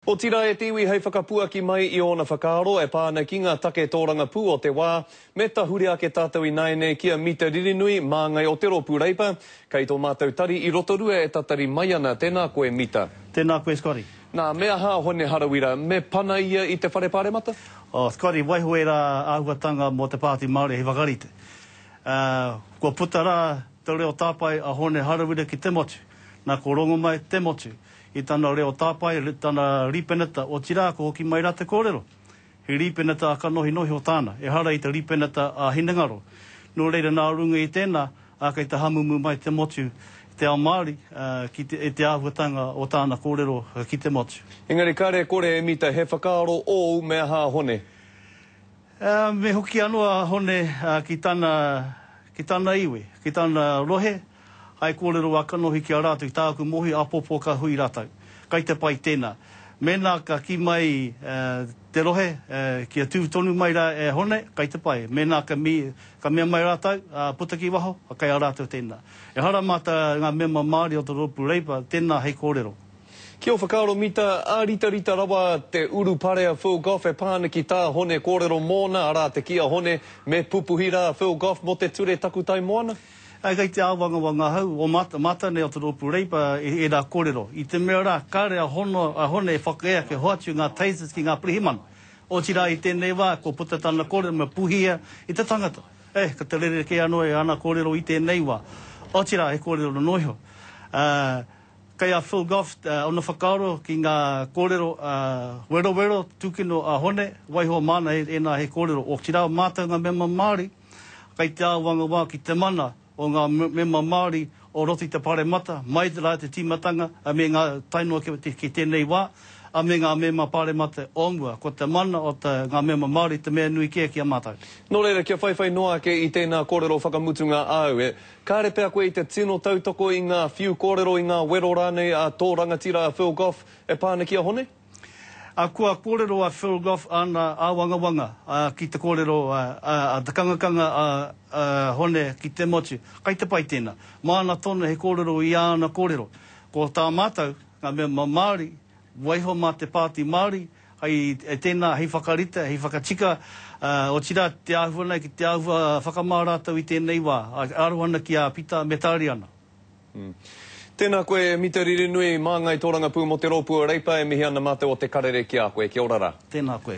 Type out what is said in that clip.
Otirā e te iwi hei whakapuaki mai i ōna whakaaro e pā ana ki ngā take tōrangapū o te wā, me tahuri ake tātou ināianei ki a Mita Ririnui, māngai o te Rōpū Reipa, kei tō mātou tari i Rotorua e tatari mai ana. Tēnā koe, Mita. Tēnā koe, Scotty. Nā, me aha a Hone Harawira? Me pana ia i te Whare Pāremata? Oh, Scotty, waiho ērā āhuatanga mō te Pāti Māori hei whakarite. Kua puta rā te reo tāpae a Hone Harawira ki te motu. Nā, ko Rongomai te motu. I tana reo tāpae, tana rīpenata, otirā ko hoki mai rā te kōrero. He rīpenata ā-kanohinohi o tāna, ehara i te rīpenata ā-hinengaro. Nō reira, nā runga i tēnā, ā, kei te hamumu mai te motu, te ao Māori, ki te, i te āhuatanga o tāna kōrero ki te motu. Engari kare kore e Mita, he whakaaro ōu me aha a Hone? Me hoki anō a Hone ki tana, ki tana iwi, ki tana rohe, hai kōrero ā-kanohi ki a rātou, ki tāku mōhio, āpōpō ka hui rātou. Kai te pai tēnā. Mēnā ka kī mai te rohe kia tū tonu mai rā e Hone, kai te pai. Mēnā ka ka mea mai rātou, puta ki waho, kai a rātou tēnā. Ehara mā tā ngā mema Māori o te Rōpū Reipa tēnā hei kōrero. Ki ō whakaaro Mita, āritarita rawa te urupare a Phil Goff e pā ana ki tā Hone kōrero mōna, arā te kī a Hone, me pupuhi rā a Phil Goff mō te ture takutai moana? Āe, kei te āwangawanga ahau, o mātou nei o te Rōpū Reipa i ērā kōrero. I te mea rā, kāre a Hono, a Hone e whakaea kia hoatu ngā tasers ki ngā pirihimana. Otirā i tēnei wā, kua puta tana kōrero me puhia i te tangata. Eh, ka te rerekē anō e ana kōrero i tēnei wā. Otirā, he kōrero noa iho. Ā, kei a Phil Goff ōna whakaaro ki ngā kōrero werowero, tūkino a Hone, waiho māna ēnā he kōrero. Otirā, mātou ngā mema Māori, Kei te āwangawanga ki te mana o ngā mema Māori o roto i te Pāremata, mai rā te tīmatanga me ngā tae noa ki tēnei wā, a me ngā mema Pāremata o mua. Ko te mana o te ngā mema Māori te mea nui kē ki a mātou. Nō reira, kia whaiwhai noa ake i tēnā kōrero whakamutunga āu, e, kāre pea koe i te tino tautoko i ngā whiu kōrero, i ngā wero rānei a tō rangatira a Phil Goff e pā ana ki a Hone? A kua kōrero a Phil Goff āna āwangawanga ki te kōrero a te kangakanga a Hone ki te motu. Kai te pai tēnā. Māna tonu he kōrero i āna kōrero. Ko tā mātou, ngā mema Māori, waiho mā te Pāti Māori, hei tēnā, hei whakarite, hei whakatika, otirā te āhua nei ki te āhua whakamā rātou i tēnei wā, aro ana ki a Pita me Tāriana. Tēnā koe e Mita Ririnui, māngai tōrangapū mō te rōpū o Reipa, e mihi ana mātou o Te Karere ki a koe. Kia ora rā. Tēnā koe.